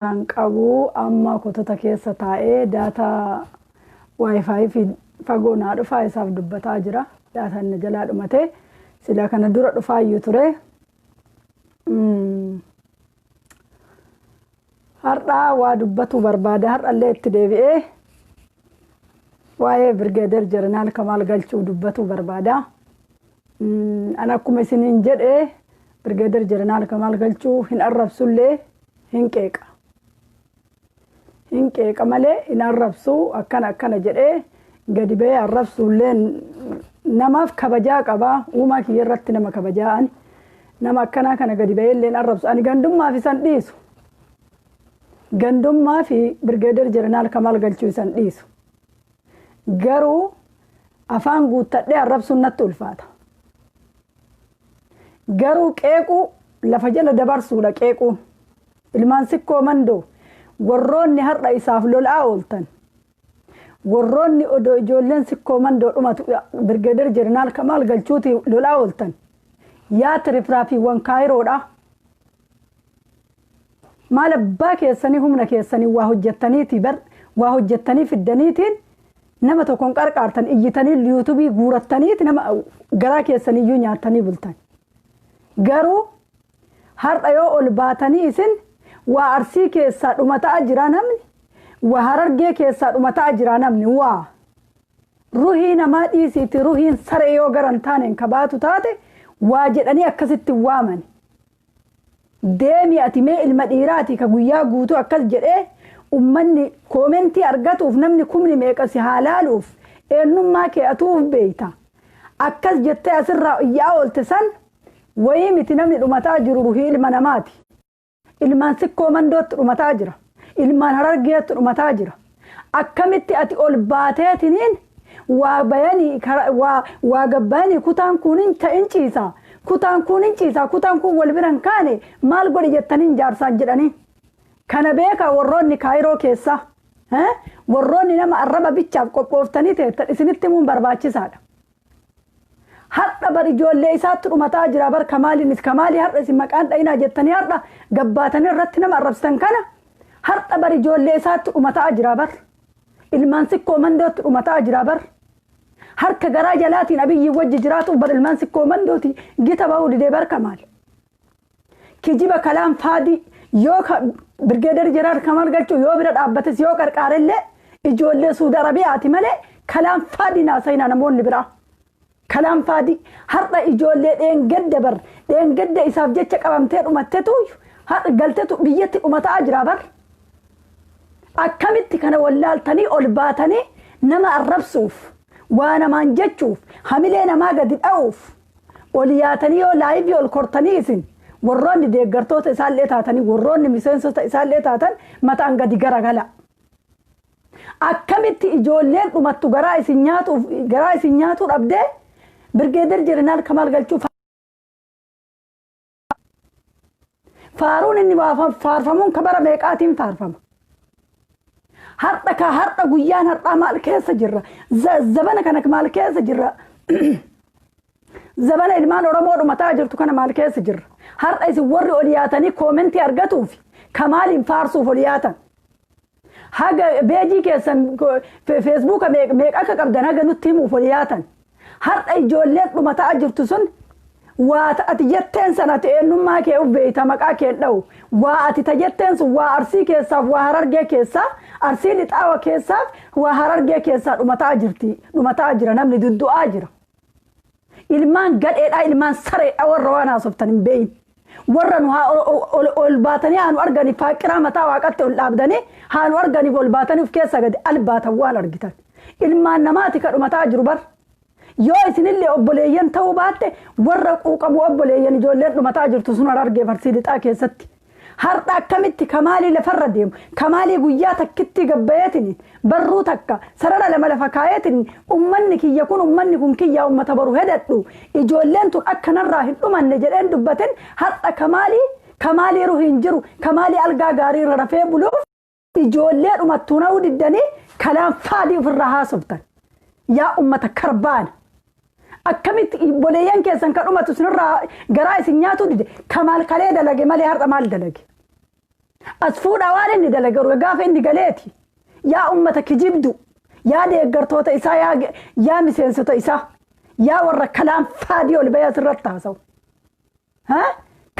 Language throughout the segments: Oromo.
Kan qabu amma kotota keessa taa'ee daataa WiFi fi fagoo naa dhufaa isaaf dubbataa jira. Daataan na jalaa dhumate. Sila kana dura dhufaayyuu ture. Har'aa waa dubbatu barbaada. Har'allee itti deebi'ee waa'ee Birgeeder Jeneraal Kamaal Galchuu dubbatu barbaada. An akkuma isiniin jedhe Birgeeder Jeneraal Kamaal Galchuu hin arrabsullee hin qeeqa. Hin qeeqa malee hin arrabsu, akkana akkana jedhee gadi ba'ee arrabsullee namaaf kabajaa qaba. Uumaa kiyya irratti nama kabajaa ani. Nama akkanaa kana gadi ba'ee illee hin arrabsu. Ani gandummaaf isan dhiisu. Gandummaa fi Birgeeder Jeneraal Kamaal Galchuu isan dhiisu. Garuu afaan guuttadhee arrabsuun natti ulfaata. Garuu qeequu lafa jala dabarsuudha qeequun. Ilmaan Sikkoo Mandoo warroonni har'a isaaf lolaa ooltan. Warroonni odoo ijoolleen Sikkoo Mandoo dhumatu Birgeeder Jeneraal Kamaal Galchuuti lolaa ooltan. Yaa tirifraafiiwwan Kaayiroodha. Maal abbaa keessanii humna keessanii waa hojjettaniiti bar waa hojjettanii fiddaniitiin nama tokkoon qarqaartan iyyitanii yuutuubii guurattaniiti nama garaa keessaniyyuu nyaattanii bultan. Garuu har'a yoo ol baatanii isin waa Arsii keessaa dhumataa jira namni, waa Harargee keessaa dhumataa jira namni, waa ruhii namaa dhiisiiti ruhiin saree yoo garan taaneen kabaatu taate waa jedhanii akkasitti waamani. Deemi ati mee ilma dhiiraati ka guyyaa guutuu akkas jedhee ummanni koomentii argatuuf namni kumni meeqa si haa laaluuf eenyummaa kee atuuf beeyta. Akkas jettee asirraa iyyaa oolte san wayii miti namni dhumataa jiru ruhii ilma namaati. Ilmaan Sikkoo Mandootti dhumataa jira. Ilmaan Harargeetti dhumataa jira. Akkamitti ati ol baateetiniin waa bayanii waa gabbayanii kutaan kun hin ciisa. Kutaan kun hin ciisa. Kutaan kun wal bira hin kaane maal godhi jettaniin jaarsaan jedhanii. Kana beekaa warroonni Kaayiroo keessaa. Warroonni nama arraba bichaaf qophooftanii teettan isinitti himuun barbaachisaadha. Har'a bar ijoollee isaatti dhumataa jira bar Kamaaliinis Kamaalii har'a isin maqaan dha'inaa jettanii har'a gabbaatanii irratti nama arrabsitan kana har'a bar ijoollee isaatti dhumataa jira bar. Ilmaan Sikkoo Mandootti dhumataa jira bar. Harka garaa jalaatiin Abiyyi wajji jiraatuuf bar ilmaan Sikkoo Mandooti gita ba'uu didee bar Kamaal. Kijiba kalaan faadii yoo Birgeeder Jeneraal Kamaal Galchuu yoo bira dhaabbates yoo qarqaarellee ijoollee Suudi Arabiyaati malee kalaan faadii naasayinaa namoonni biraa. Kalaan faadii har'a ijoollee dheengadda bar dheengadda isaaf jecha qabamtee dhumattetu har'a galtetu biyyatti dhumataa jira bar. Akkamitti kana wallaaltanii ol baatanii nama arrabsuuf waa namaan jechuuf hamilee namaa gadi dha'uuf ol yaatanii yoo laayivii ol kortanii isin warroonni deeggartoota isaallee taatanii warroonni miseensota isaallee taatan mataan gadi garagala. Akkamitti ijoolleen dhumattu garaa isin nyaatuuf garaa isin nyaatuu dhabdee Birgeeder Jeneraal Kamaal Galchuu faaruun inni faarfamuun kabara meeqaatiin faarfama. Har'a ka har'a guyyaan har'aa maal keessa jirra? Zabana kana maal keessa jirra? Zabana ilmaan Oromoo dhumataa jirtu kana maal keessa jirra? Har'a isin warri ol yaatanii koomentii argatuuf Kamaaliin faarsuuf ol yaatan. Haga beejii keessan feesbuuka meeqa akka qabdan haga nutti himuuf ol yaatan. Har'a ijoolleen dhumataa jirtu sun waa ati jetteen sana ati eenyummaa kee uf beeyta maqaa kee dha'u. Waa ati ta jetteen sun waa Arsii keessaaf waa Harargee keessaa Arsii lixaawa keessaaf waa Harargee keessaa dhumataa jirti. Dhumataa jira namni duddu'aa jira. Ilmaan gadheedhaa ilmaan sareedhaa warra waan haasoftan hin beeyin. Warra nu haa ol baatanii haa nu arganiif faaqqiraa mataa waaqatti ol dhaabdanii haa nu arganiif ol baatanii of keessaa gadi albaatan waan argitan. Ilmaan namaati ka dhumataa jiru bar. Yoo isinillee obboleeyyan ta'uu baatte warra quuqamu obboleeyyan ijoolleen dhumataa jirtu sun Harargee Arsii lixaa keessatti. Har'a akkamitti Kamaalii lafarra deemu Kamaalii guyyaa takkitti gabbayeetiin barruu takka sarara lama lafa kaayeetiin ummanni kiyya kun ummanni kun kiyyaa ummata boru hedadhu ijoolleen tun akkanarraa hin dhumanne jedheen dubbatin har'a Kamaalii ruhi hin jiru Kamaalii algaa gaarii irra rafee buluuf ijoollee dhumattuu na'uu diddanii kalaan faadii ofirraa haasoftan. Yaa ummata karbaana. Akkamitti obboleeyyan keessan kan dhumatu isinirraa garaa isin nyaatuu dide Kamaal kalee dalage malee har'a maal dalage? As fuudhaa waan inni dalage gaafa inni galeeti. Yaa ummata kijibdu, yaa deeggartoota isaa, yaa miseensota isaa, yaa warra kalaan faadii ol bahee asirratti haasa'u.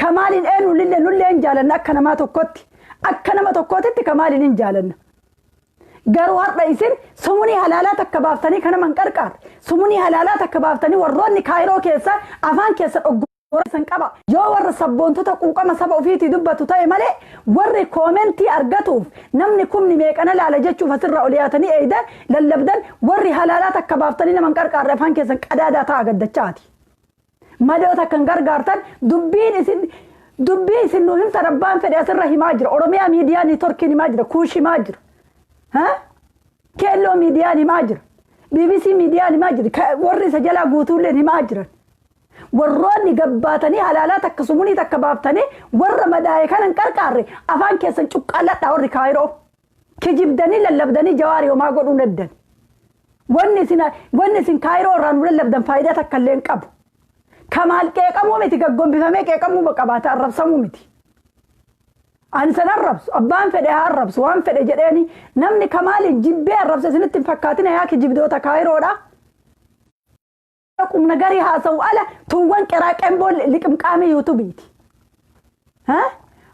Kamaaliin eenyu lillee nullee hin jaalanna akka namaa tokkotti. Akka nama tokkootitti Kamaaliin hin jaalanna. Garuu har'a isin sumunii halaalaa takka baaftanii kana man qarqaarre. Sumunii halaalaa takka baaftanii warroonni Kaayiroo keessa afaan keessa dhoggoran qaba. Yoo warra sabboontota quuqama saba ofiitii dubbatu ta'e malee warri koomentii argatuuf namni kumni meeqana laala jechuuf asirraa ol yaatanii eeydan lallabdan warri halaalaa takka baaftanii nama hin qarqaarre afaan keessan qadaadaa ta'a gaddachaati. Madoo takka hin gargaartan dubbii isin nu himtan abbaan fedhe asirra himaa jira. Oromiyaa Miidiyaa Niitworkiin himaa jira. Kuush himaa jira. Keelloo Miidiyaan himaa jira. BBC Miidiyaan himaa jira. Warri isa jalaa guutuulleen himaa jiran. Warroonni gabbaatanii halaalaa takka sumunii takka baaftanii warra madaa'e kana hin qarqaarre afaan keessan cuqqaalladhaa warri Kaayiroo. Kijibdanii lallabdanii Jawaarii homaa godhuu daddan. Wanni isin Kaayiroo irraa nu lallabdan faayidaa takka illee hin qabu. Kamaal qeeqamuu miti, gaggombifamee qeeqamuu qabaata, arrabsamuu miti. Ani san arrabsu, abbaan fedhe haa arrabsu waan fedhe jedheeni namni Kamaaliin jibbee arrabse isinitti hin fakkaatina yaa kijibdoota Kaayiroodha. Qumna garii haasa'u ala tuuwwan qeraa qemboon liqimqaamii yuutubiiti.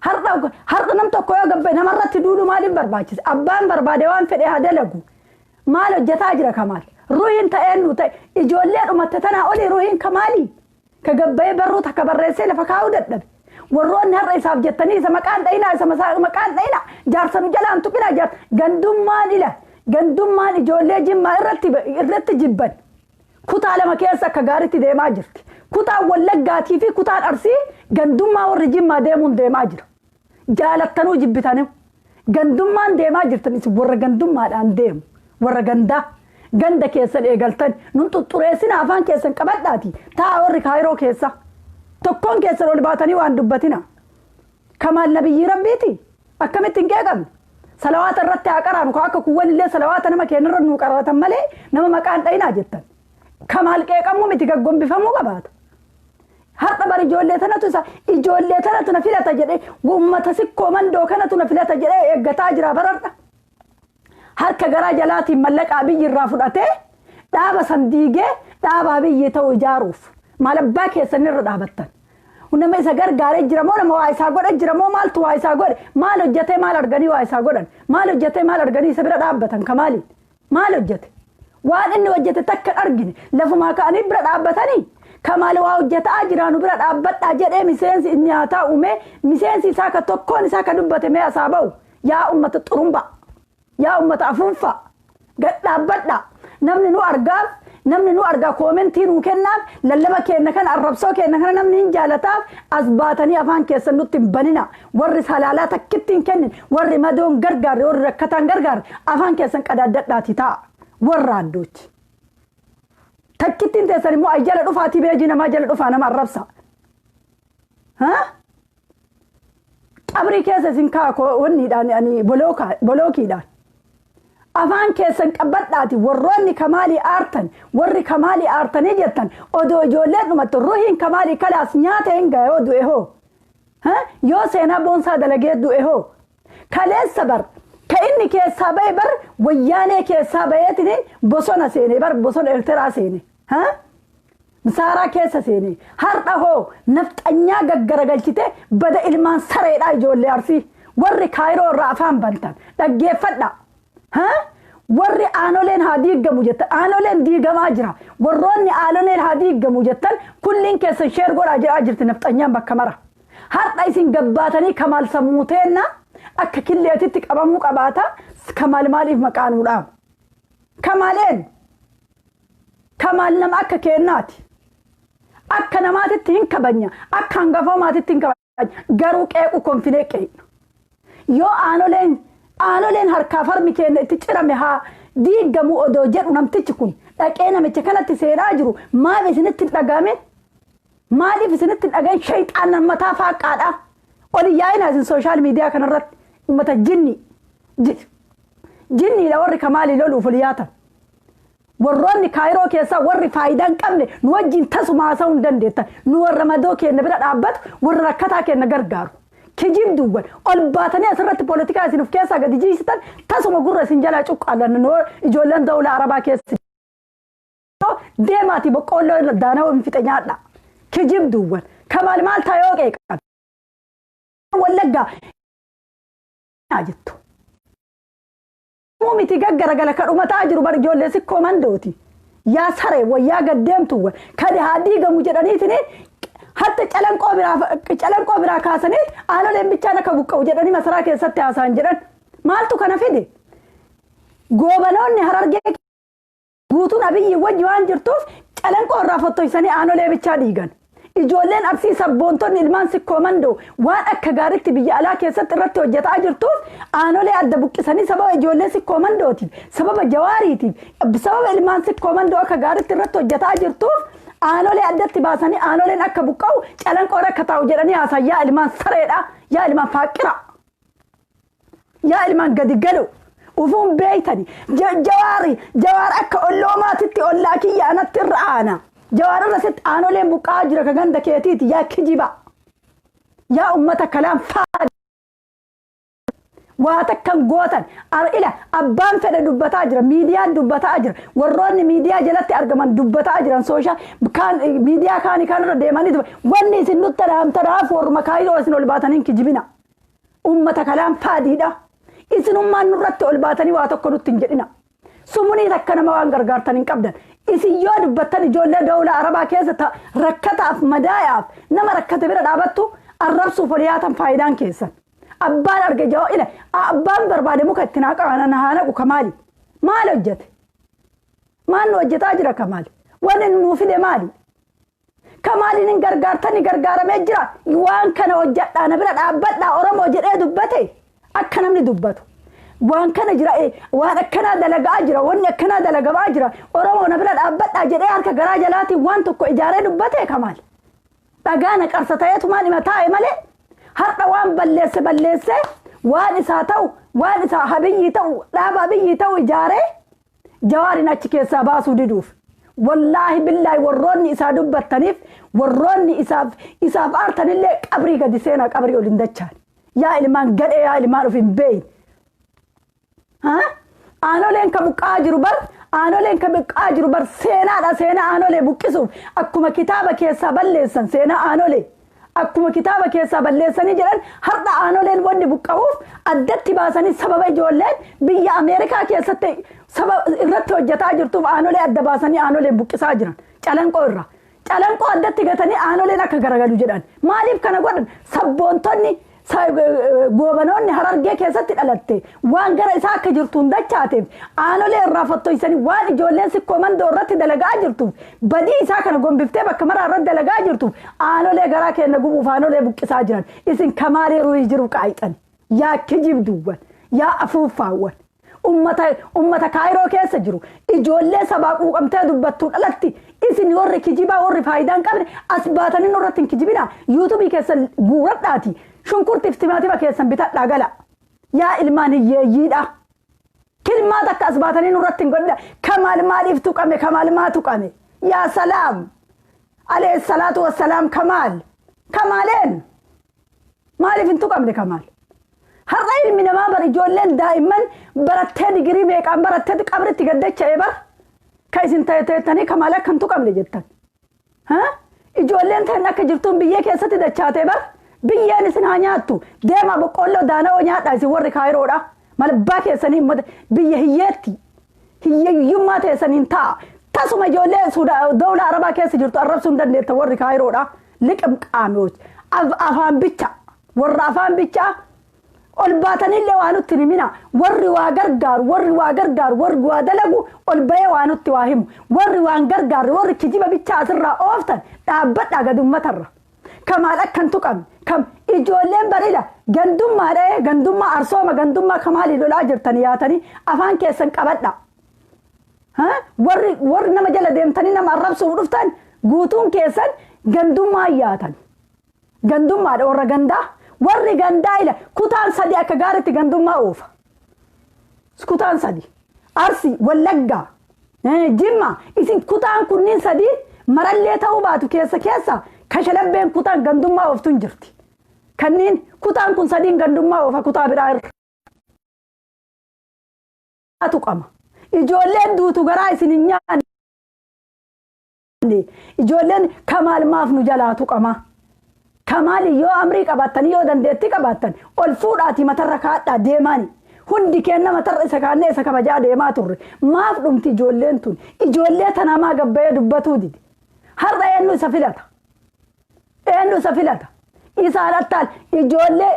Har'a nam tokko yoo gabbe namarratti duulu maaliif barbaachise? Abbaan barbaade waan fedhe haa dalagu. Maal hojjetaa jira Kamaal? Ruhiin ta'een nu ta'e ijoollee dhumatte tanaa olii ruhiin Kamaalii? Ka gabbayee barruu takka barreessee lafa kaa'uu dadhabe. Warroonni har'a isaaf jettanii isa maqaan dhayinaa, isa maqaan dhayinaa, jaarsa nu jalaan tuqinaa, jaarsa gandummaan ila gandummaan ijoollee Jimmaa irratti jibban. Kutaa lama keessa akka gaariitti deemaa jirti. Kutaan Wallaggaatii fi kutaan Arsii gandummaa warri Jimmaa deemuun deemaa jira. Jaalattanuu jibbitanii. Gandummaan deemaa jirtan isin warra gandummaadhaan deemu. Warra gandaa. Ganda keessan eegaltan nun xuxureessina, afaan keessan qabadhaati. Ta'a warri Kaayiroo keessa. Tokkoon keessan ol baatanii waan dubbatina. Kamaal nabiyyii rabbiiti. Akkamitti hin qeeqamne? Salawaata irratti haa qaraanu, akka kuwwan illee salawaata nama keenyarra nuu qaratan malee nama maqaan dhayinaa jettan. Kamaal qeeqamuu miti, gaggombifamuu qabaata. Har'a bar ijoollee tanatu isa ijoollee tanatu na filata jedhee, uummata Sikkoo Mandoo kanatu na filata jedhee eeggataa jira bararra. Harka garaa jalaatiin mallaqa Abiyyi irraa fudhatee dhaaba san diigee dhaaba Abiyyi ta'u ijaaruuf maal abbaa keessan irra dhaabattan. Nama isa gargaaree jira moo, nama waa isaa godhe jira moo, maaltu waa isaa godhe? Maal hojjetee, maal arganii waa isaa godhan? Maal hojjetee, maal arganii isa bira dhaabbatan? Kamaaliin maal hojjete? Waan inni hojjete takka hin argine, lafumaa ka'anii bira dhaabbatanii Kamaal waa hojjetaa jiraanu bira dhaabbadhaa jedhee miseensi inni haa taa'u, mee miseensi isaa ka tokkoon isaa ka dubbate mee asaa ba'u. Yaa ummata xurumbaa, yaa ummata afuuffaa, gad dhaabbadhaa. Namni nu argaaf, namni nu argaa koomentii nuu kennaaf, lallaba keenna kana, arrabsoo keenna kana namni hin jaalataaf as baatanii afaan keessan nutti hin banina. Warri salaalaa takkitti hin kennin, warri madoon gargaarre, warri rakkataan gargaarre, afaan keessan qadaaddadhaati ta'a. Warra addoochi. Takkittiin teessan immoo ay jala dhufaatii beejii namaa jala dhufaa nama arrabsa. Qabrii keessa isin kaa wanniidhaan ani bolookiidhaan. Afaan keessan qabadhaati. Warroonni Kamaalii aartan, warri Kamaalii aartanii jettan, odoo ijoolleen dhumattu ruhiin Kamaalii kalaas nyaata hin gahe yoo du'e hoo? Yoo seenaa boonsaa dalagee du'e hoo? Kaleessa bar ka inni keessaa bahe bar Wayyaanee keessaa baheetiin bosona seene bar, bosona Eertiraa seene. Saaraa keessa seene. Har'a hoo nafxanyaa gaggaragalchite bada ilmaan sareedhaa. Ijoollee Arsii warri Kaayiroo irraa afaan bantan dhaggeeffadha. Warri aanoleen haa diigamu jettan, aanoleen diigamaa jira. Warroonni aanoleen haa diigamu jettan kulliin keessan share godhaa jedhaa jirti nafxanyaan bakka mara. Har'a isin gabbaatanii Kamaal sammuu teenna akka killeetitti qabamuu qabaata. Kamaal maaliif maqaa nuu dhaama? Kamaaleen Kamaal nama akka keennaati. Akka namaatitti hin kabanya, akka hangafoomaatitti hin kabanya, garuu qeequ konfinee qeeqna. Yoo aanoleen harkaaf harmi keenya itti cirame haa diigamu odoo jedhu namtichi kun dhaqee namicha kanatti seenaa jiru, maaf isinitti hin dhagamin? Maaliif isinitti hin dhagahin? Shayxaan mataa faaqqaadha. Oli yaa'ina isin social media kanarratti uummata jinni. Jinniidha warri Kamaalii loluuf ol yaatan. Warroonni Kaayiroo keessaa warri faayidaa hin qabne nu wajjin tasuma haasa'uu hin dandeettan. Nu warra madoo keenya bira dhaabbatu, warra rakkataa keenya gargaaru. Kijibduuwwan ol baatanii asirratti poolitikaa isin of keessaa gadi jiisitan tasuma gurra isin jalaa cuqqaalan ijoolleen dawla arabaa keessa deemaati boqqoolloo daanawoo hin fixe nyaadha. Kijibduuwwan Kamaal maal taayoo qeeqan Wallaggaa jettu. Miti gaggaragala kan dhumataa jiru bar ijoollee sikkoo mandooti. Yaa saree wayyaa gaddeemtuuwwan kan haa diigamu jedhaniitiin hatta calanqoo biraa kaasanii aanoleen bichaan akka buqqa'u jedhanii masaraa keessatti haasa'an jedhan. Maaltu kana fide? Goobanoonni Harargee guutuun Abiyyi wajji waan jirtuuf calanqoo irraa fottoysanii aanolee bichaa dhiigan. Ijoolleen Arsii sabboontonni ilmaan sikkoo mandoo waan akka gaariitti biyya alaa keessatti irratti hojjetaa jirtuuf aanolee adda buqqisanii sababa ijoollee sikkoo mandootiif, sababa Jawaariitiif, sababa ilmaan sikkoo mandoo akka gaariitti irratti hojjetaa jirtuuf aanolee addatti baasanii aanoleen akka buqqa'u, calanqoon akka taa'u jedhanii haasan. Yaa ilmaan sareedha, yaa ilmaan faaqqira, yaa ilmaan gadi galu. Ufuun beeytani Jawaari, Jawaar akka olloomaatitti ollaa kiyya anatti irra aana. Jawaar irra sitti aanoleen buqqa'aa jira ka ganda keetiiti. Yaa kijiba, yaa ummata kalaan faa waa takkan gootan ila abbaan fedhe dubbataa jira, miidiyaan dubbataa jira, warroonni miidiyaa jalatti argaman dubbataa jiran, social kaan miidiyaa kaanii kanarra deemanii wanni isin nutti dhaamtanaaf warruma kaayiroo isin ol baatanii kijibina. Ummata kalaan faadiidha. Isinummaan nurratti ol baatanii waa tokko nutti hin jedhina. Sumunii takka nama waan gargaartan hin qabdan. Isin yoo dubbattan ijoollee dawla arabaa keessa rakkataaf, madaayaaf, nama rakkate bira dhaabattu arrabsuuf ol yaatan faayidaan keessan. Abbaan arge jawaa ila abbaan barbaade muka itti haa naqu. Kamaali maal hojjete? Maal nu hojjetaa jira Kamaali? Wanni nuu fide maali? Kamaaliin hin gargaartani, gargaaramee jira. Waan kana hojjedhaa, na bira dhaabbadhaa Oromoo jedhee dubbate akka namni dubbatu. Waan kana jira, waan akkanaa dalagaa jira, wanni akkanaa dalagamaa jira, Oromoo na bira dhaabbadhaa jedhee harka garaa jalaatiin waan tokko ijaaree dubbate Kamaal? Dhagaa na qarsa ta'eetumaan hima taa'e malee har'a waan balleesse balleesse, waan isaa ta'u, waan isaa Abiyyii ta'u, dhaaba Abiyyii ta'u ijaaree Jawaarin achi keessaa baasuu diduuf. Wallaahi billaahi, warroonni isaa dubbattaniif, warroonni isaaf aartanillee qabrii gadi seenaa, qabrii ol hin dachaan. Yaa ilmaan gadhee, yaa ilmaan of hin beeyin. Aanoleen ka buqqaa jiru bar, aanoleen ka buqqaa jiru bar seenaadha. Seenaa aanolee buqqisuuf akkuma kitaaba keessaa balleessan, seenaa aanolee akkuma kitaaba keessaa balleessanii jedhan har'a aanoleen wanni buqqa'uuf addatti baasanii sababa ijoolleen biyya Ameerikaa keessatti saba irratti hojjetaa jirtuuf aanolee adda baasanii aanoleen buqqisaa jiran. Calanqoo irra calanqoo addatti gatanii aanoleen akka garagalu jedhan. Maaliif kana godhan? Sabboontonni goobanoonni Harargee keessatti dhalatte waan gara isaa akka jirtu hin dachaateef aanolee irraa fottoysanii waan ijoolleen sikkoo mandoo irratti dalagaa jirtuuf, badii isaa kana gombiftee bakka maraa irratti dalagaa jirtuuf aanolee garaa keenya gubuuf aanolee buqqisaa jiran. Isin kamaalee ruhii jiru qaayixan. Yaa kijibduuwwan, yaa afuuffaawwan, ummata Kaayiroo keessa jiru, ijoollee sabaa quuqamtee dubbattuun alatti isin warri kijibaa, warri faayidaa hin qabne as baatanii nurratti hin kijibina. Yuutuubii keessan guuradhaati shunkurtiif timaatima keessan bitadhaa gala. Yaa ilmaan hiyyeeyyiidha, kilmaa takka as baatanii nurratti hin godhina. Kamaal maaliif tuqame? Kamaal maa tuqame? Yaa salaam, alayhi salaatu wassalaam. Kamaal, kamaaleen maaliif hin tuqamne Kamaal? Har'a ilmi namaa bar ijoolleen daa'imman barattee digirii meeqaan barattee qabritti gaddacha'e bar ka isin ta'ettanii Kamaal akka hin tuqamne jettan. Ijoolleen ta'an akka jirtuun biyyee keessatti dachaatee bar biyyeen isin haa nyaattu. Deemaa boqqoolloo daana'oo nyaadhaa isin warri Kaayiroodha. Malabbaa keessanii biyya hiyyeetti hiyyummaa teessaniin ta'a. Tasuma ijoollee dawla arabaa keessa jirtu arrabsuu hin dandeetta warri Kaayiroodha. Liqim qaamoch afaan bicha, warra afaan bichaa ol baatanillee waa nutti himina. Warri waa gargaaru, warri waa gargaaru, warri waa dalagu ol bahee waa nutti waa himu. Warri waan gargaarre, warri kijiba bichaa asirraa ooftan dhaabbadhaa gadi uummatarra. Kamaal akkan tuqamne kam ijoolleen barila gandummaa dha'ee gandummaa arsooma gandummaa kamaalii lolaa jirtan yaatanii afaan keessan qabadha. Warri nama jala deemtanii nama arrabsuuf dhuftan guutuun keessan gandummaa yaatan. Gandummaadha warra gandaa. Warri gandaa ila kutaan sadi akka gaariitti gandummaa oofa. Kutaan sadi. Arsi, Wallaggaa, Jimma, isin kutaan kunniin sadi marallee ta'uu baatu keessa keessa kashalabbeen kutaan gandummaa ooftu hin jirti. Kanneen kutaan Kutaan kun sadiin gandummaa oofa kutaa biraa irra. Tuqama. Ijoolleen duutu garaa isin hin nyaanne. Ijoolleen Kamaal maaf nu jalaa tuqama? Kamaal yoo amrii qabaattan, yoo dandeettii qabaattan, ol fuudhaatii matarra kaadhaa deemaani. Hundi keenya matarra isa kaannee isa kabajaa deemaa turre. Maaf dhumti ijoolleen tun? Ijoollee tanaa maa gabbayee dubbatuu dide? Har'a eenyu isa filata? Eenyu isa filata? Isaan attaan ijoollee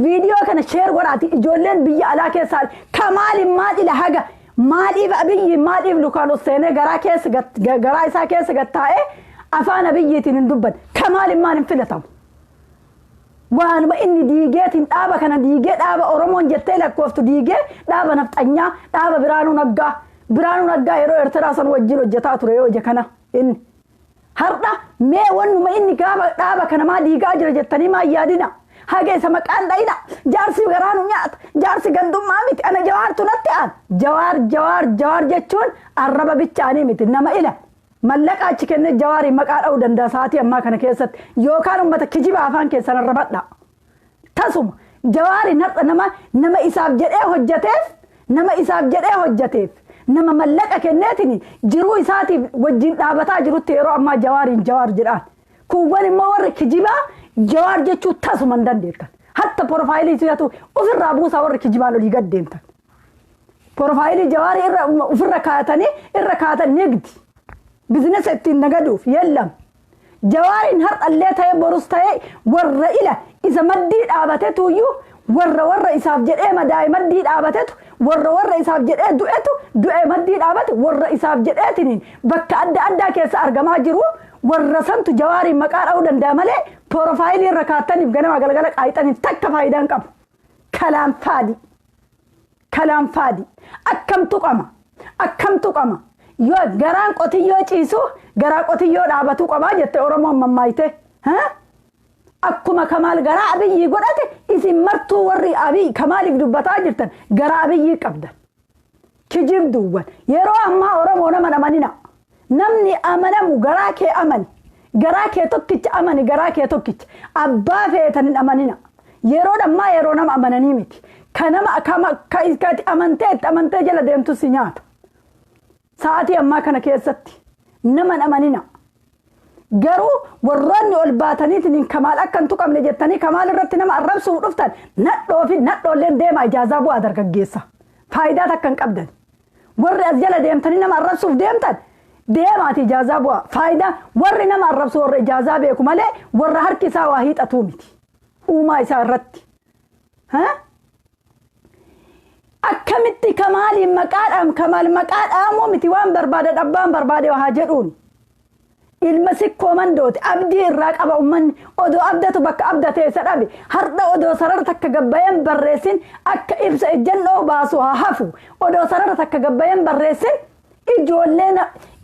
viidiyoo kana share godhaati. Ijoolleen biyya alaa keessaa Kamaaliin maal ila haga maaliif Abiyyi maaliif lukaan ol seenee garaa keessa garaa isaa keessa gattaa'ee afaan Abiyyiitiin hin dubbanne? Kamaaliin maal hin filatamu? Waanuma inni diigeetiin dhaaba kana diigee, dhaaba Oromoon jettee lakkooftu diigee, dhaaba nafxanyaa, dhaaba Biraanuu Naggaa. Biraanuu Naggaa yeroo Eertiraa san wajjin hojjetaa ture yoo ija kana inni. Har'a mee wannuma inni gaafa dhaaba kana maa diigaa jira jettanii maa yaadina? Haga isa maqaan dhayina. Jaarsi garaa nu nyaata. Jaarsi gandummaa miti. Ana Jawaartu natti aan. Jawaar, Jawaar, Jawaar jechuun arraba bichaanii miti. Nama ila. Mallaqa achi kennee Jawaariin maqaa dha'uu danda'a sa'aatii ammaa kana keessatti. Yookaan uummata kijiba afaan keessan arrabadha. Tasuma Jawaariin har'a nama isaaf jedhee hojjeteef, nama isaaf jedhee hojjeteef, nama mallaqa kenneetiin jiruu isaatiif wajjin dhaabataa jirutti yeroo ammaa Jawaariin Jawaar jedhaan. Kuuwwan immoo warri kijibaa Jawaar jechuu tasuma hin dandeettan. Hatta profile isaatu ofirraa buusaa warri kijibaan olii gad deemtan. Profile Jawaarii irra ofirra kaatanii irra kaatan nigdi. Business ittiin nagaduuf yeellam. Jawaariin har'allee ta'ee borus ta'ee warra ila isa maddii dhaabatetu iyyuu, warra isaaf jedhee madaa'e maddii dhaabatetu, warra isaaf jedhee du'etu du'e maddii dhaabate, warra isaaf jedheetiniin bakka adda addaa keessa argamaa jiru, warra santu Jawaariin maqaa dha'uu danda'a malee profile irra kaattaniif ganama galgala qaayixaniif takka faayidaan qabu. Kalaan faadi. Kalaan faadi. Akkam tuqama? Akkam tuqama? Yoo garaan qotiyyoo ciisu garaa qotiyyoo dhaabatuu qabaa jette Oromoon mammaayite. Akkuma Kamaal garaa Abiyyii godhate, isin martuu warri Abiy Kamaaliif dubbataa jirtan garaa Abiyyii qabdan. Kijibduuwwan. Yeroo ammaa Oromoo nama amanina. Namni amanamu garaa kee amani. Garaa kee tokkicha amani, garaa kee tokkicha. Abbaa feetan hin amanina. Yeroo ammaa yeroo nama amananii miti. Ka nama ka amantee itti amantee jala deemtu si nyaata. Sa'aatii ammaa kana keessatti nama hin amanina. Garuu warroonni ol baataniitiin Kamaal akka hin tuqamne jettanii Kamaal irratti nama arrabsuuf dhuftan, nadhoo fi nadhoolleen deema ijaazaa bu'aa dargaggeessa. Faayidaa takka hin qabdan. Warri as jala deemtanii nama arrabsuuf deemtan deemaati ijaazaa bu'aa. Faayidaa warri nama arrabsu warra ijaazaa beeku malee warra harki isaa waa hiixatuu miti. Uumaa isaa irratti. Akkamitti Kamaaliin maqaadhaan Kamaal maqaadhaamoo miti, waan barbaade abbaan barbaade haa jedhuun. Ilma Sikkoo Mandooti, abdii irraa qaba uummanni. Odoo abdatu bakka abdatee isa dhabe, har'a odoo sarara takka gabbayeen barreessin, akka ibsa ejjennoo baasu haa hafu, odoo sarara takka gabbayeen barreessin,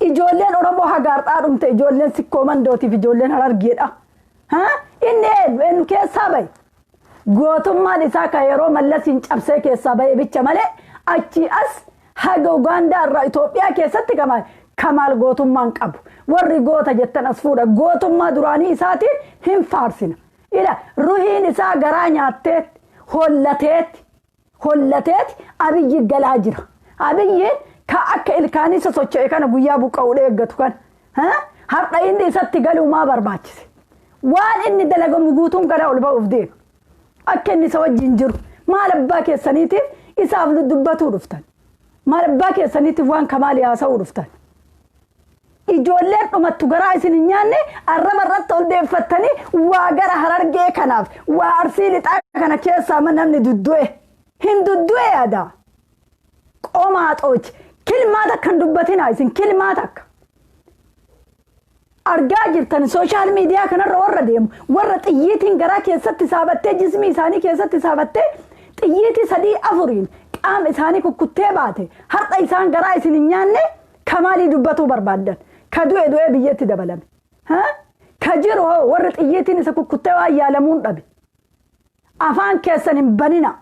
ijoolleen Oromoo hagaarxaa dhumte, ijoolleen Sikkoo Mandootiif ijoolleen Harargeedha. Inni eenyu keessaa bahe? Gootummaan isaa kan yeroo Mallasiin cabsee keessaa bahe bicha malee achii as haga Ugaandaa irraa Itoophiyaa keessatti Kamaal gootummaan qabu. Warri goota jettan as fuudha. Gootummaa duraanii isaatiin hin faarsina. Ila ruhiin isaa garaa nyaatteet hollateet hollateet Abiyyi galaa jira. Abiyyiin ka akka ilkaanii sosocho'e kana guyyaa buqqa'uu eeggatu kana. Har'a inni isatti galuu maa barbaachise? Waan inni dalagamu guutuun kana ol ba'uuf deema. Akka inni isa wajjin jiru maal abbaa keessaniitiif isaaf dubbatuu dhuftan? Maal abbaa keessaniitiif waan Kamaalii haasa'uu dhuftan? Ijoolleen dhumattu garaa isin hin nyaanne, arraba irratti ol deeffattanii waa gara Harargee kanaaf waa Arsii Lixaa kana keessaa namni duddu'e. Hin duddu'e yaada. Qomaa xoochi. Kilmaa takka hin dubbatinaa isin, kilmaa takka. Argaa jirtan, social media kanarra warra deemu, warra xiyyiitiin garaa keessatti saabattee, jismii isaanii keessatti saabattee, xiyyiitii sadii afuriin qaama isaanii kukkuttee baate, har'a isaan garaa isin hin nyaanne Kamaalii dubbatuu barbaaddan. Ka du'e du'ee biyyatti dabalame. Ka jiru hoo, warri xiyyiitiin isa kukkuttee waan yaalamuun dhabe? Afaan keessan hin banina.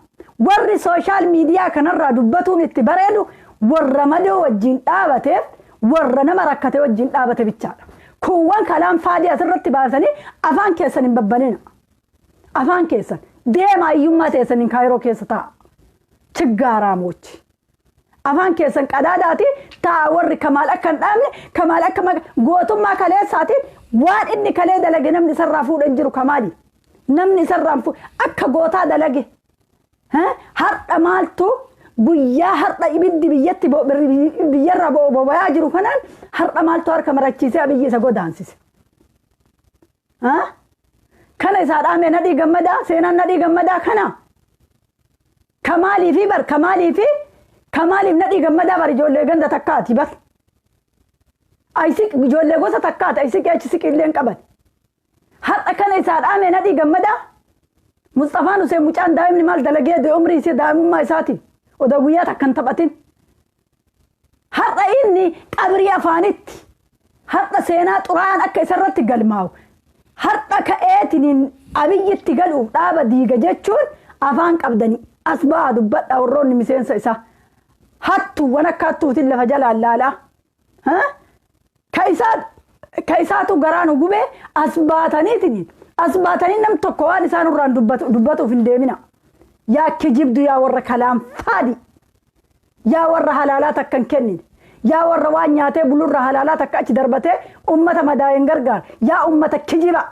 Warri social media kanarraa dubbatuun itti bareedu warra madoo wajjin dhaabateef, warra nama rakkate wajjin dhaabate bichaadha. Kuuwwan kalaan faadii asirratti baasanii afaan keessan hin babbanina. Afaan keessan. Deemaa hiyyummaa teessaniin Kaayiroo keessa taa'a. Chiggaaraamochi. Afaan keessan qadaadaati taa'a. Warri Kamaal akka hin dhaabne, Kamaal akka gootummaa kaleessaatiin waan inni kalee dalage namni isarraa fuudhan jiru Kamaali. Namni isarraa akka gootaa dalage. Har'a maaltu guyyaa har'a ibiddi biyyatti biyyarra bobayaa jiru kanaan har'a maaltu harka marachiisee Abiyyi isa godaansise? Kana isaa dhaame Nadhii Gammadaa, seenaan Nadhii Gammadaa kana. Kamaalii fi bar Kamaalii fi Kamaaliif Nadhii Gammadaa bar ijoollee ganda takkaati bar. Ayisiq ijoollee gosa takkaati, ayisiqii achi siqii illee hin qaban. Har'a kana isaa dhaame Nadhii Gammadaa. Mustafaan Hussein mucaan daa'imni maal dalagee du'e umrii isii daa'imummaa isaatiin odoo guyyaa takka hin taphatin. Har'a inni qabrii afaanitti, har'a seenaa xuraa'aan akka isarratti galmaa'u, har'a ka'eetiniin Abiyyitti galuuf dhaaba diiga jechuun afaan qabdanii as ba'aa dubbadha warroonni miseensa isaa. Hattuuwwan akka hattuutiin lafa jalaan laalaa. Ka isaatu garaa nu gubee as baataniitiin as baatanii nam tokko waan isaan irraan dubbatuuf hin deemina. Yaa kijibdu, yaa warra kalaan faadi. Yaa warra halaalaa takka hin kennine. Yaa warra waan nyaatee bulurra halaalaa takka achi darbatee ummata madaa'een gargaara. Yaa ummata kijiba.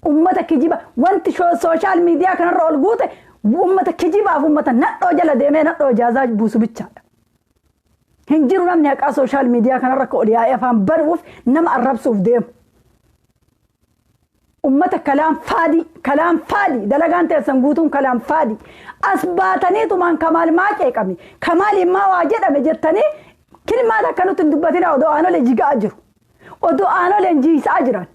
Ummata kijiba. Wanti social media kanarra ol guute ummata kijibaaf ummata nadhoo jala deemee nadhoo ijaazaa buusu bichaadha. Hin jiru namni haqaa social media kanarra akka ol yaa'ee afaan banuuf nama arrabsuuf deemu. Ummata kalaan faadii, kalaan faadii, dalagaan teessan guutuun kalaan faadii. As baataniitumaan Kamaal maa qeeqame, Kamaaliin maa waa jedhame jettanii kilmaan akka nutti hin dubbatina odoo Aanolee jigaa jiru. Odoo Aanoleen jiisaa jiran.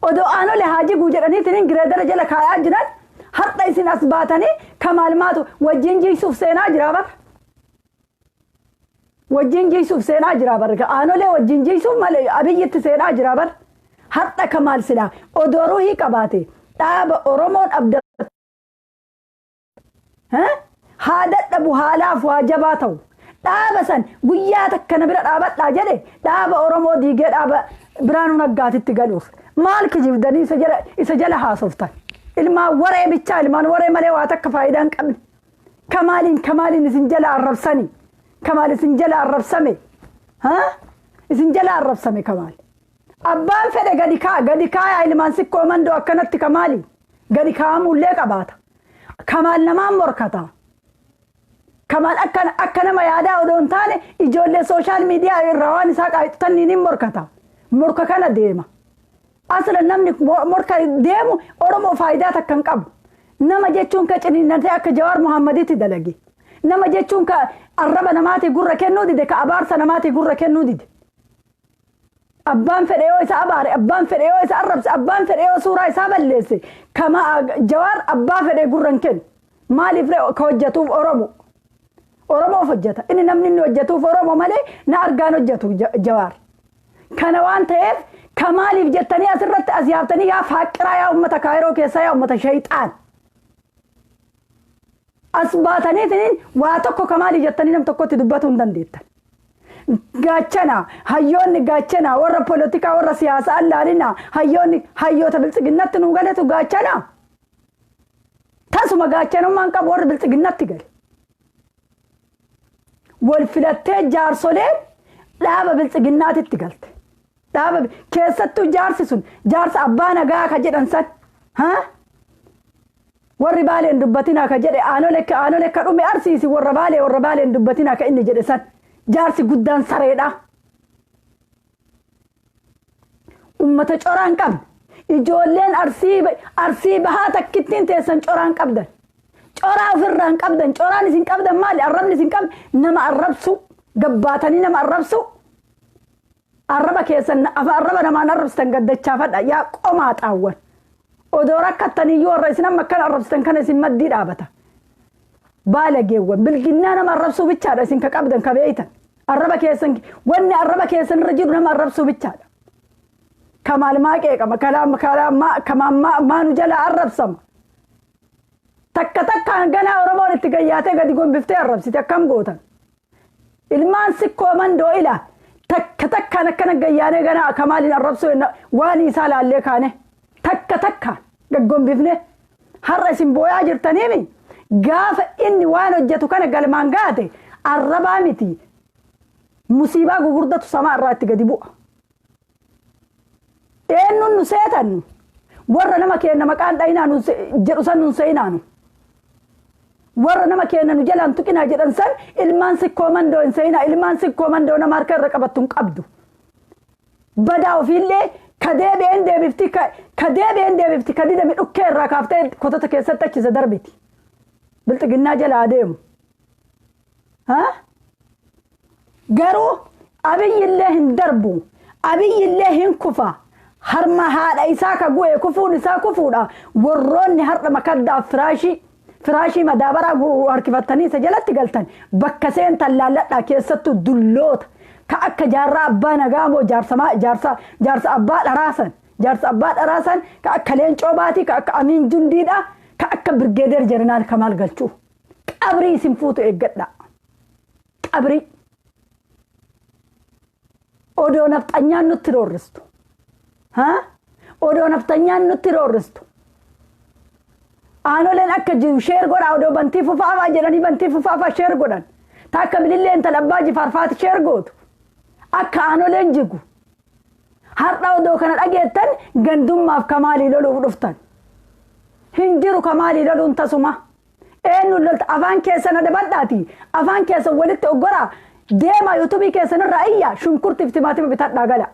Odoo Aanolee haa jiguu jedhaniitiin gireedara jala kaayaa jiran, har'a isin as baatanii Kamaal maatu wajjin jiisuuf seenaa jira bara. Wajjin jiisuuf seenaa jira bara. Aanolee wajjin jiisuuf malee Abiyyitti seenaa jira bara. Har'a Kamaal silaa odoo ruhii qabaate dhaaba Oromoon abdatu haa dadhabu, haalaaf waa jabaa ta'u. Dhaaba san guyyaa takka na bira dhaabadhaa jedhe dhaaba Oromoo diigee dhaaba Biraanuu Naggaatitti galuuf. Maal kijibdanii isa jala haasoftan? Ilmaan waree bichaa, ilmaan waree malee waa takka faayidaa hin qabne. Kamaaliin isin jala arrabsanii. Kamaal isin jala arrabsame. Isin jala arrabsame Kamaal. Abbaan fedhe gadi kaa, gadi kaayaa ilmaan Sikkoo Mandoo akkanatti Kamaali. Gadi kaa'amullee qabaata. Kamaal namaan morkata. Kamaal akka nama yaadaa odoo hin taane ijoollee social media irraa waan isaa qaayixutan ni morkata. Morka kana deema. Asla namni morka deemu Oromoo faayidaa takka hin qabu. Nama jechuun ka ciniinnatee akka Jawaar Muhammaditti dalage. Nama jechuun ka arraba namaatii gurra kennuu dide, ka abaarsa namaatii gurra kennuu dide. Abbaan fedhe yoo isa abaare, abbaan fedhe yoo isa arrabse, abbaan fedhe yoo suuraa isaa balleesse, kama Jawaar abbaa fedhe gurra hin kennu. Maaliif ka hojjetuuf Oromo? Oromoof hojjeta. Inni namni inni hojjetuuf Oromo malee na argaan hojjetu Jawaar. Kana waan ta'eef Kamaaliif jettanii asirratti as yaaftanii, yaa faaqqiraa, yaa uummata Kaayiroo keessaa, yaa uummata shayxaan. As baataniitiin waa tokko Kamaalii jettanii nam tokkotti dubbatuu hin dandeettan. Gaachana hayyoonni, gaachana warra polotikaa, warra siyaasaa allaalina, hayyoonni hayyoota Biltsiginnatti nuu galetu gaachana. Tasuma gaachanummaan qabu warri Biltsiginnatti gale. Wal filattee jaarsoleen dhaaba Biltsiginnaatitti galte. Dhaaba keessattuu jaarsi sun jaarsa abbaa nagaa ka jedhan san. Warri Baaleen dubbatinaa ka jedhe, Aanolee ka dhume arsiisi, warra Baaleen dubbatinaa ka inni jedhe san. Jaarsi guddaan sareedha. Ummata coraan qabne. Ijoolleen Arsii Bahaa takkittiin teessan coraan qabdan. Coraa ofirraa hin qabdan. Coraan isin qabdan maali? Arrabni isin qabdan nama arrabsu. Gabbaatanii nama arrabsu. Arraba keessan arraba namaan arrabsitan gaddachaafadha. Yaa qomaa xaawwan. Odoo rakkattaniyyuu warra isin amma akkana arrabsitan kana isin maddii dhaabata. Baalageewwan, bilginnaa nama arrabsuu bichaadha isin ka qabdan ka beeytan. Arraba keessan, wanni arraba keessan irra jiru nama arrabsuu bichaadha. Kamaal maa qeeqama, Kamaal maanu jala arrabsama. Takka takkaan ganaa Oromoon itti gayyaatee gadi gombiftee arrabsite akkam gootan? Ilmaan Sikkoo Mandoo ila takka takkaan akkana gayyaanee ganaa Kamaaliin arrabsuu waan isaa laallee kaane takka takkaan gaggombifne. Har'a isin booyaa jirtaniimi gaafa inni waan hojjetu kana galmaan gaate arrabaa miti musiibaa gugurdatu samaa irraa itti gadi bu'a. Eenyuun nu seetannu warra nama keenya maqaan dhayinaa nu jedhu san nun seeyinaanu. Warra nama keenya nu jalaan tuqinaa jedhan san ilmaan sikkoo mandoo hin seenaa, ilmaan sikkoo mandoo nama harka irra qabattu hin qabdu. Badaa ofiillee ka deebi'een deebifti, ka deebi'een deebifti, ka didame dhukkee irraa kaaftee kotota keessatti achisa darbiti. Bilxiginnaa jala adeemu. Garuu Abiyyillee hin darbu. Abiyyillee hin kufa. Harma haadha isaa ka gu'e kufuun isaa kufuudha. Warroonni har'a makaddaaf firaashii madaabaraa harkifattanii isa jalatti galtan bakka seentan laalladhaa, keessattuu dulloota ka akka jaarraa abbaa nagaamoo jaarsa jaarsa abbaa dharaasan, jaarsa abbaa dharaasan, ka akka leencoo baatii, ka akka amiin jundiidha, ka akka birgeeder jeneraal Kamaal Galchuu, qabrii isin fuutu eeggadha. Qabrii odoo nafxanyaan nutti roorristu, odoo nafxanyaan nutti roorristu, aanoleen akka jiru share godhaa. Odoo bantii fufaafaa jedhanii bantii fufaafaa share godhan, ta akka bilillee intala abbaa jifaarfaati share gootu akka aanoleen jigu. Har'a odoo kana dhageettan gandummaaf Kamaalii loluuf dhuftan hin jiru. Kamaalii loluun tasuma eenyu lolta? Afaan keessan adabadhaati, afaan keessan walitti oggoraa deemaa, yuutuubii keessan irraa iyya. Shunkurtiif timaatima bitadhaa gala.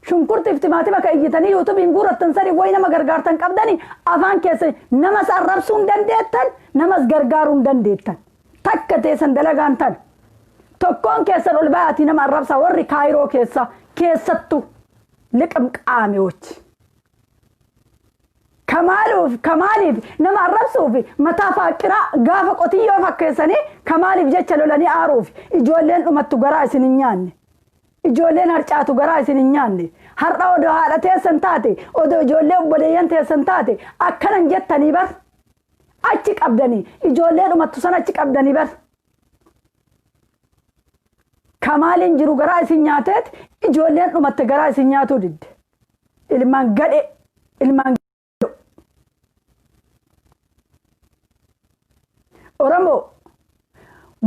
Shunkurtiif timaatima ka iyyitanii yuutuubiin guurattan sani wayi nama gargaartan qabdanii? Afaan keessan namas arrabsuu hin dandeettan, namas gargaaruu hin dandeettan. Takka teessan dalagaan tan tokkoon keessan ol ba'aatii nama arrabsaa. Warri Kaayiroo keessa keessattu liqim qaamewochi Kamaaluuf, Kamaaliif nama arrabsuuf mataa faaqqiraa gaafa qotiyyoo fakkeessanii Kamaaliif jecha lolanii aaruuf. Ijoolleen dhumattu garaa isin hin nyaanne. Ijoolleen harcaatu garaa isin hin nyaanne. Har'a odoo haadha teessan taate, odoo ijoollee obboleeyyan teessan taate, akkanan jettanii bar. Achi qabdanii ijoollee dhumattu san achi qabdanii bar. Kamaaliin jiru garaa isin nyaateet ijoolleen dhumatte garaa isin nyaatuu didde. Ilmaan gadhe, ilmaan Oromoo,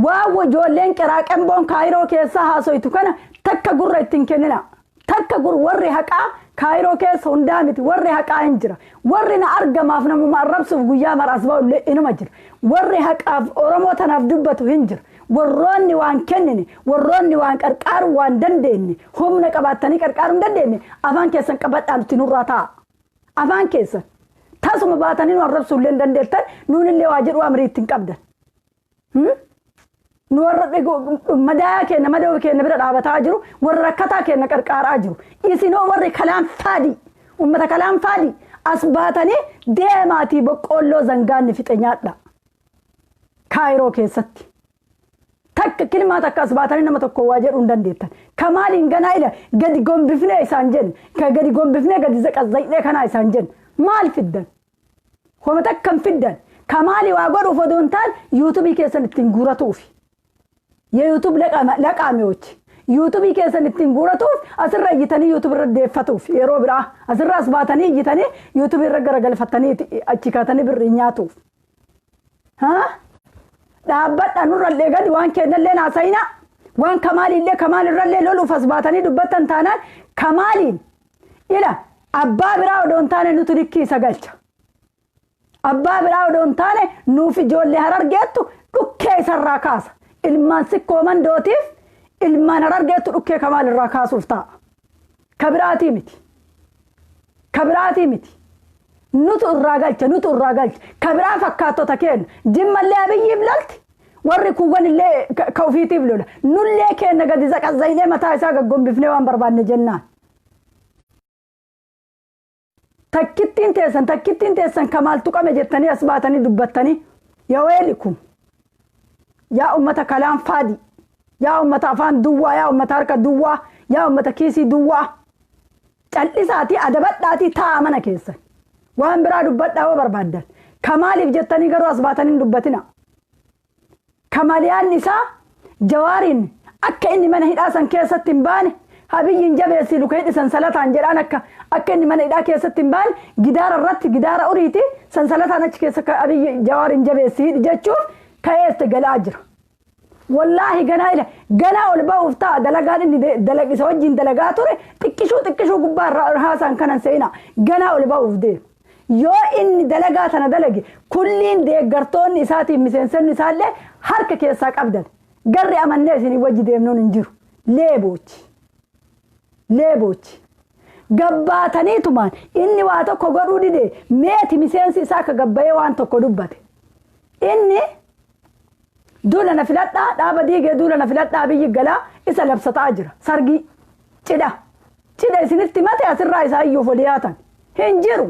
waan ijoolleen qiraaqemboon Kaayiroo keessaa haasoytu kana takka gurra ittiin kennina. Takka gur warri haqaa Kaayiroo keessa hundaa miti, warri haqaa hin jira. Warri na argamaaf namuma arrabsuuf guyyaa maraas ba'ullee inuma jira. Warri haqaaf Oromoo tanaaf dubbatu hin jira. Warroonni waan kennine, warroonni waan qarqaaru waan dandeenye, humna qabaattanii qarqaaruu hin dandeenye, afaan keessan qabadhaa nuti nurraa taa'a. Afaan keessan tasuma baatanii nu arrabsuu illee hin dandeettan, nuunillee waa jedhu amrii ittiin qabdan. Nu warra madaayaa keenya madoo keenya bira dhaabataa jiru, warra rakkataa keenya qarqaaraa jiru. Isinoo warri kalaan faadii, uummata kalaan faadii, as baatanii deemaatii boqqoolloo zangaanni fixe nyaadha. Kaayiroo keessatti. Takka kilmaa takka as baatanii nama tokko waa jedhuu hin dandeettan. Kamaaliin ganaa ila gadi gombifnee isaan jenna. Ka gadi gombifnee gadi zaqazzaqnee kanaa isaan jenna. Maal fiddan? Homa takka hin fiddan. Kamaalii waa godhuuf odoo hin taane yuutuubii keessan ittiin guuratuufi. የዩቱብ ለቃሚዎች yuutuubii keessan ittiin guuratuuf asirra iyyitanii yuutuubii irra deeffatuuf, yeroo biraa asirra as baatanii iyyitanii yuutuubii irra garagalfatanii achi kaatanii birrii nyaatuuf. Dhaabbadha, nurrallee gadi waan kennallee naasayina. Waan Kamaaliillee Kamaalirrallee loluuf as baatanii dubbattan taanaan, Kamaaliin ila abbaa biraa odoo hin taane nutu likkii isa galcha. Abbaa biraa odoo hin taane nuuf ijoollee Harargeettu dhukkee isarraa kaasa. Ilmaan sikkoo mandootiif ilmaan Harargeettu dhukkee Kamaalirraa kaasuuf ta'a. Ka biraatii miti. Ka biraatii miti. Nutu irraa galcha, nutu irraa galcha. Ka biraa fakkaattota keenya. Jimmallee Abiyyiif lolti. Warri kuuwwan illee ka ofiitiif lola. Nullee keenya gadi zaqazzaynee mataa isaa gaggombifnee waan barbaanne jennaan. Takkittiin teessan, takkittiin teessan Kamaal tuqame jettanii as baatanii dubbattanii, yaa weelikum, yaa ummata kalaan faadi, yaa ummata afaan duwwaa, yaa ummata harka duwwaa, yaa ummata kiisii duwwaa, cal'isaatii adabadhaatii taa'a mana keessan. Waan biraa dubbadhaa yoo barbaaddan. Kamaaliif jettanii garuu as baatanii hin dubbatina. Kamaliyaan isaa Jawaariin akka inni mana hidhaa san keessatti hin baane Abiyyiin jabeessii luka hidhi sansalataan jedhaan akka inni mana hidhaa keessatti hin baane gidaara irratti gidaara uriiti sansalataan achi keessa Abiyyi Jawaariin jabeessii hidhi jechuuf ka'eeste galaa jira. Wallaahi ganaa ila ganaa ol ba'uuf ta'a dalagaan inni isa wajjin dalagaa ture xiqqishuu gubbaa irraa haasaan kanan seenaa ganaa ol ba'uuf deema. Yoo inni dalagaa tana dalage kulliin deeggartoonni isaatiin miseensonni isaallee harka keessaa qabdan garri amannee isinii wajji deemnuun hin jiru. Leeboochi. Leeboochi. Gabbaataniitumaan inni waa tokko godhuu dide meeti miseensi isaa akka gabbayee waan tokko dubbate. Inni duula na filadhaa dhaaba diigee duula na filadhaa biyyi galaa isa labsataa jira. Sargii cidha. Cidha isinitti mate asirraa isaa iyyuuf ol dhiyaatan hin jiru.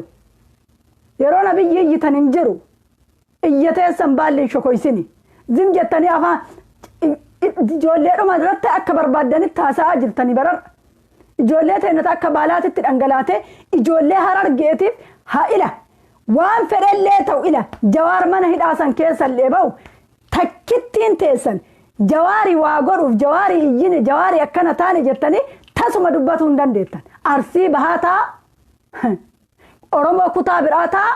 Yeroo na biyyi iyyitan hin jiru. Iyyateessan baalli hin shokoysini. Zim jettanii afaan ijoolleedhuma irratti akka barbaaddanitti haasa'aa jirtanii bararra. Ijoollee teenyata akka baalaatitti dhangalaatee ijoollee Harargeetiif haa ila. Waan fedhellee ta'u ila. Jawaar mana hidhaasan keessallee ba'u takkittiin teessan Jawaarii waa godhuuf Jawaarii iyyini Jawaarii akkana taane jettanii tasuma dubbatuu hin dandeettan. Arsii bahaa ta'a. Oromoo kutaa biraa ta'a.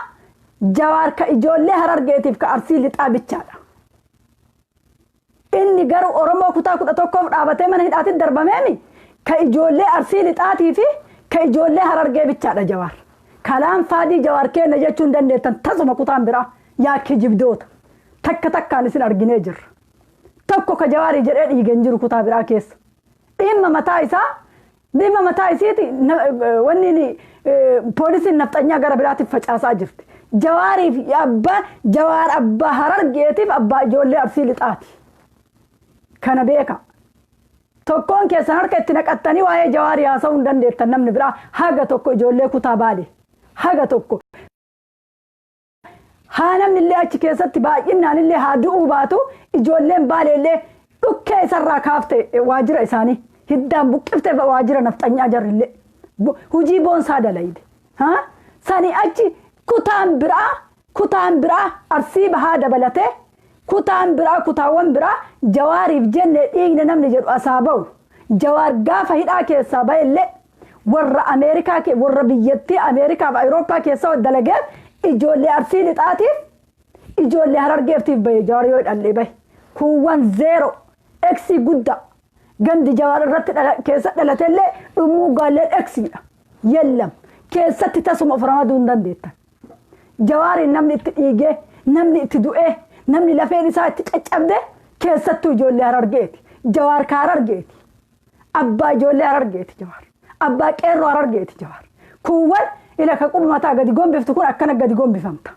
Jawaar ka ijoollee Harargeetiif ka Arsii lixaa bichaadha. Inni garuu Oromoo kutaa 11 dhaabatee mana hidhaatti darbameemi ka ijoollee Arsii lixaatii fi ka ijoollee Harargee bichaadha Jawaar. Kalaan faadii Jawaar kenna jechuun dandeettan tasuma kutaan biraa yaa kijibdoota. Takka takkaan isin arginee jirra. Tokko ka Jawaarii jedhee dhiigee hin jiru kutaa biraa keessa. Dhimma mataa isaa dhimma mataa isiiti wanni poolisiin nafxanyaa gara biraatiif facaasaa jirti. Jawaariif abbaa Jawaar abbaa Harargeetiif abbaa ijoollee Arsii lixaati. Kana beeka. Tokkoon keessan harka itti naqattanii waa'ee Jawaarii haasa'uu hin dandeettan namni biraa haga tokko ijoollee kutaa baale. Haga tokko. Haa namni illee achi keessatti baay'inaan illee haa du'uu baatu ijoolleen baale illee dhukkee isarraa kaafte waajjira isaanii hiddaan buqqifte waajjira nafxanyaa jarrillee hujii boonsaa dalayde. Sani achi kutaan biraa Arsii bahaa dabalatee kutaan biraa kutaawwan biraa Jawaariif jenne dhiigne namni jedhu asaa ba'u. Jawaar gaafa hidhaa keessaa ba'ellee warra Ameerikaa warra biyyattii Ameerikaa fi Awurooppaa keessaa dalageef ijoollee Arsii lixaatiif ijoollee Harargeeftiif bahe Jawaar yoo hidhallee bahe. Kuuwwan 0 eksii guddaa gandi Jawaar irratti keessa dhalatellee dhumuu gaalleen eksiidha. Yellam keessatti tasuma of ramaduu hin dandeettan. Jawaariin namni itti dhiigee namni itti du'ee namni lafeen isaa itti caccabde keessattuu ijoollee Harargeeti. Jawaar ka Harargeeti. Abbaa ijoollee Harargeeti Jawaar. Abbaa qeerroo Harargeeti Jawaar. Kuuwwan ila ka quba mataa gadi gombiftu kun akkana gadi gombifamta.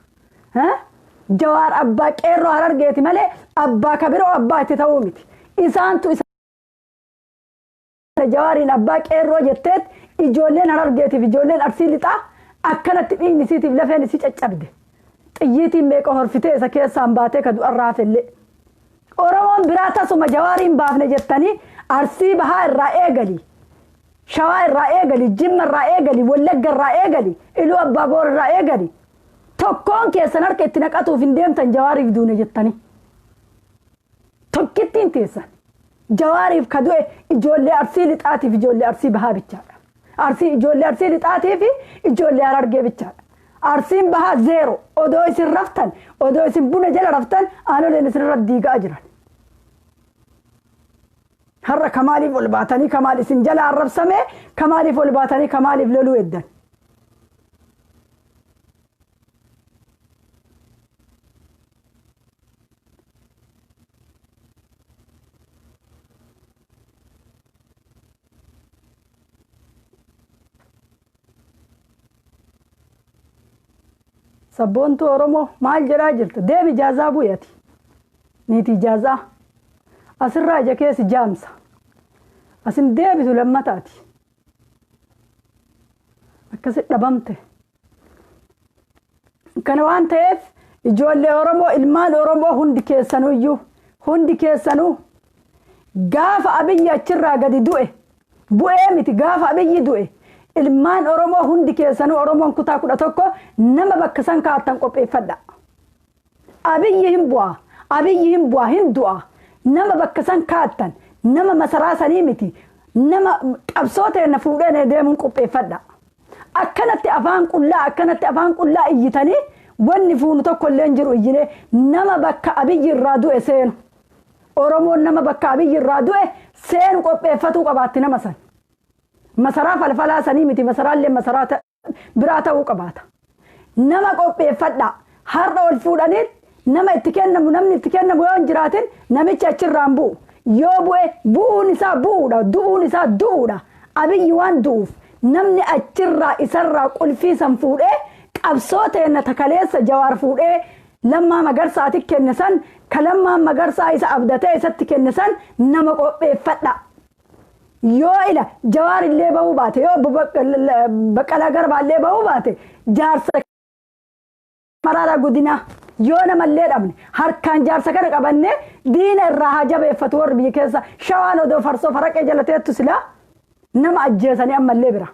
Jawaar abbaa qeerroo Harargeeti malee abbaa ka biroo abbaa itti ta'uu miti. Isaantu isa Jawaariin abbaa qeerroo jetteet ijoolleen Harargeetiif ijoolleen Arsii lixaa akkanatti dhiigni isiitiif lafeen isii caccabde. Xiyyiitiin meeqa horfitee isa keessaan baatee ka du'arraa hafellee. Oromoon biraa tasuma Jawaariin baafne jettanii Arsii bahaa irraa eegali. Shawaa irraa eegali, Jimma irraa eegali, Wallagga irraa eegali, Iluu Abbaa Boor irraa eegali. Tokkoon keessan harka itti naqatuuf hin deemtan Jawaariif duune jettanii. Tokkittiin teessan. Jawaariif ka du'e ijoollee Arsii lixaatiif ijoollee Arsii bahaa bichaadha. Arsii ijoollee Arsii lixaatiif ijoollee Harargee bichaadha. Arsiin bahaa 0 odoo isin raftan odoo isin buna jala raftan aanoleen isin irra diigaa jiran. Har'a kamaaliif ol baatanii kamaal isin jala arrabsame kamaaliif ol baatanii kamaaliif loluu eddan. Sabboontuu Oromoo maal jedhaa jirta? Deemi ijaazaa bu'eeti. Niiti ijaazaa. Asirraa ija keessi jaamsa. Asin deebisu lammataati. Akkasi dhabamte. Kana waan ta'eef ijoollee Oromoo ilmaan Oromoo hundi keessanuyyuu hundi keessanuu gaafa Abiyyi achirraa gadi du'e bu'ee miti gaafa Abiyyi du'e ilmaan Oromoo hundi keessanuu Oromoon kutaa 11 nama bakka san kaa'attan qopheeffadha. Abiyyi hin bu'aa Abiyyi hin bu'aa hin du'a nama bakka san kaa'attan nama masaraa sanii miti Nama qabsoo teenna fuudhee deemuun qopheeffadha. Akkanatti afaan qullaa, akkanatti afaan qullaa iyyitanii wanni fuunu tokko illee hin jiru. Iyyinee nama bakka Abiyyi irraa du'e seenu. Oromoon nama bakka Abiyyi irraa du'e seenu qopheeffatuu qabaatti nama san. Masaraa falfalaa sanii miti, masaraallee masaraa biraa ta'uu qabaata. Nama qopheeffadha. Har'a ol fuudhanii nama itti kennamu, namni itti kennamu yoo hin jiraatin namichi achirraan bu'u. Yoo bu'e bu'uun isaa bu'uudha, du'uun isaa du'uudha. Abiyyi waan du'uuf namni achirraa isarraa qulfii san fuudhee qabsoo teenna takaleessa Jawaar fuudhee Lammaa Magarsaati kenne san, ka Lammaan Magarsaa isa abdatee isatti kenne san nama qopheeffadha. Yoo ila Jawaar illee bahuu baate, yoo Baqqalaa Garbaa illee bahuu baate, jaarsa Maraaraa Guddinaa yoo namallee dhabne harkaan jaarsa kana qabannee diina irraa haa jabeeffatu. Warri biyya keessa shawaan odoo farsoo faraqee jala teettu silaa nama ajjeesanii ammallee bira.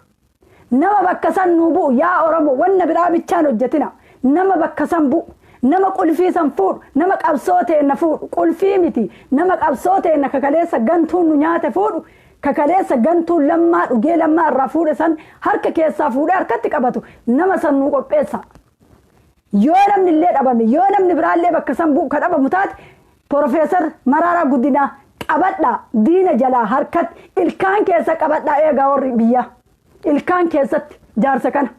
Nama bakka san nuu bu'u, yaa Oromoo, wanna biraa bichaan hojjetina. Nama bakka san bu'u, nama qulfii san fuudhu, nama qabsoo teenna fuudhu, qulfii miti, nama qabsoo teenna kakaleessa gantuun nu nyaate fuudhu, kakaleessa gantuun Lammaa dhugee Lammaa irraa fuudhe san harka keessaa fuudhee harkatti qabatu, nama san nuu qopheessa. Yoo namni illee dhabame, yoo namni biraallee bakka san bu'u ka dhabamu taate, Profeesar Maraaraa Guddinaa qabadhaa, diina jalaa harkatti ilkaan keessa qabadhaa eegaa warri biyyaa. Ilkaan keessatti jaarsa kana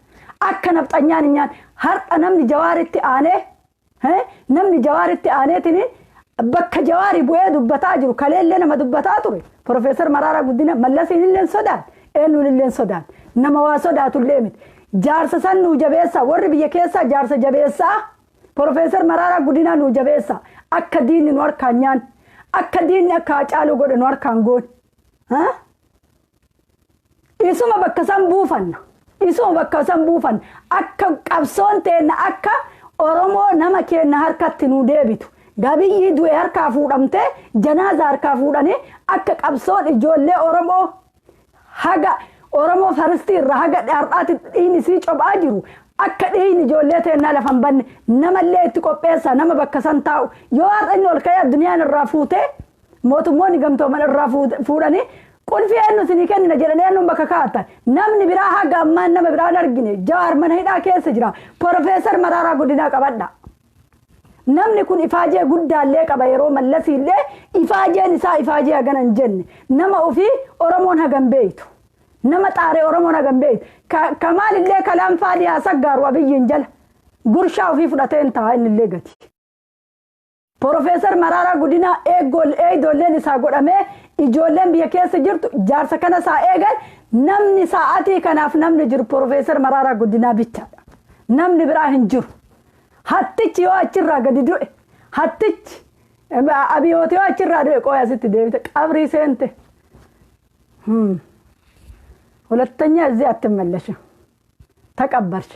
akka nafxanyaan hin nyaanne. Har'a namni Jawaaritti aanee, namni Jawaaritti aaneetiin bakka Jawaarii bu'ee dubbataa jiru, kaleellee nama dubbataa ture. Profeesar Maraaraa Guddina Mallasiin illee sodaan, eenyuun illee sodaan, nama waa sodaatullee miti. Jaarsa san nuu jabeessaa, warri biyya keessaa jaarsa jabeessaa. Profeesar Maraaraa Guddinaa nuu jabeessaa, akka diinni nu harkaan nyaanne, akka diinni akka Hacaaluu godhe nu harkaan goone. Isuma bakka san buufanna. Isuma bakka san buufanna. Akka qabsoon teenna akka Oromoo nama keenna harkatti nuu deebitu. Gabiyyii du'e harkaa fuudhamtee janaaza harkaa fuudhanii akka qabsoon ijoollee Oromoo haga Oromoo faristii irraa haga har'aatti dhiigni isii cophaa jiru, akka dhiigni ijoollee teennaa lafa hin banne namallee itti qopheessa, nama bakka san taa'u. Yoo har'a inni ol ka'ee addunyaan irraa fuutee, mootummoonni gamtooman irraa fuudhanii qulfii eenyu isinii kennina jedhanii eenyuun bakka kaa'atan? Namni biraa haga ammaan nama biraan argine. Jawaar mana hidhaa keessa jira. Profeesar Maraaraa Guddinaa qabadha. Namni kun ifaajee guddaallee qaba. Yeroo Mallasiillee ifaajeen isaa ifaajee hagana hin jenne. Nama ofii Oromoon hagam beeytu. Nama xaaree Oromoon hagam beeytu. Kamaalillee kalaan faadii haa saggaaru Abiyyiin jala. Gurshaa ofii fudhateen ta'a innillee gati. Profeesar Maraaraa Guddinaa eegdoolleen isaa godhamee ijoolleen biyya keessa jirtu jaarsa kana isaa eegan. Namni sa'aatii kanaaf namni jiru Profeesar Maraaraa Guddinaa bichaadha. Namni biraa hin jiru. Hattichi yoo achirraa gadi du'e, hattichi Abiyooti yoo achirraa du'e, qooya asitti deebite qabrii seente. ሁለተኛ እዚህ አትመለሽም፣ ተቀበርሽ።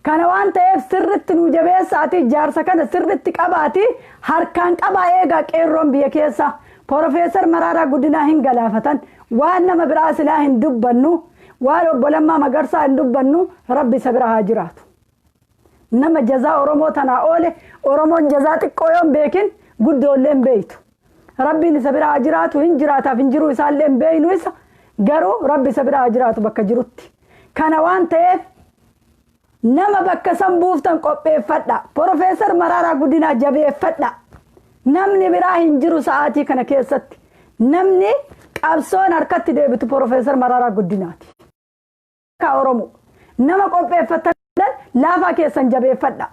Kana waan ta'eef sirritti nuu jabeessaati, jaarsa kana sirritti qabaati, harkaan qabaa eegaa qeerroon biyya keessa. Profeesar Maraaraa Guddinaa hin galaafatan. Waan nama biraa silaa hin dubbannu, waan obbo Lammaa Magarsaa hin dubbannu, Rabbi isa bira haa jiraatu. Nama jazaa Oromoo tanaa oole, Oromoon jazaa xiqqoo yoo hin beekin guddoollee hin beeytu. Rabbiin isa bira haa jiraatu, hin jiraataaf hin jiru isaallee hin beeynu isa, garuu Rabbi isa bira haa jiraatu bakka jirutti. Kana waan ta'eef nama bakka san buuftan qopheeffadha. Profeesar Maraaraa Guddinaa jabeeffadha. Namni biraa hin jiru sa'aatii kana keessatti. Namni qabsoon harkatti deebitu Profeesar Maraaraa Guddinaati. Akka Oromoo nama qopheeffatan laafaa keessan jabeeffadha.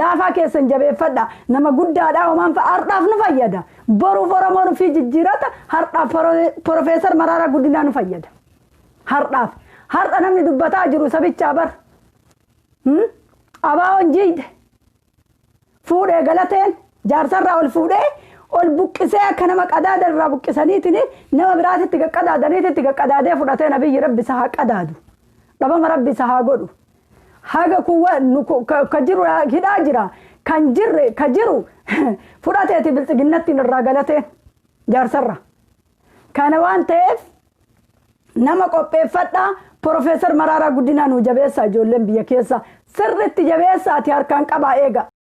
Laafaa keessan jabeeffadha. Nama guddaadhaa homaan fa'a har'aaf nu fayyada. Boruuf Oromoon ofii jijjiirata, har'aaf Profeesar Maraaraa Guddinaa nu fayyada. Har'aaf. Har'a namni dubbataa jiru sabichaa bar. Abaawoon jiidhe. Fuudhee galateen jaarsarraa ol fuudhee ol buqqisee akka nama qadaada irraa buqqisaniitiin nama biraatitti qaqqadaadaniititti qaqqadaadee fudhateen Abiyyi Rabbi isa haa qadaadu. Dhabama Rabbi isa haa godhu. Haga kuwwa ka jiru hidhaa jira. Kan jirre ka jiru fudhateeti bilxiginnattiin irraa galateen jaarsarra. Kana waan ta'eef nama qopheeffadhaa. Profeesar Maraaraa Guddinaa nuu jabeessaa, ijoolleen biyya keessa sirritti jabeessaati, harkaan qabaa eega.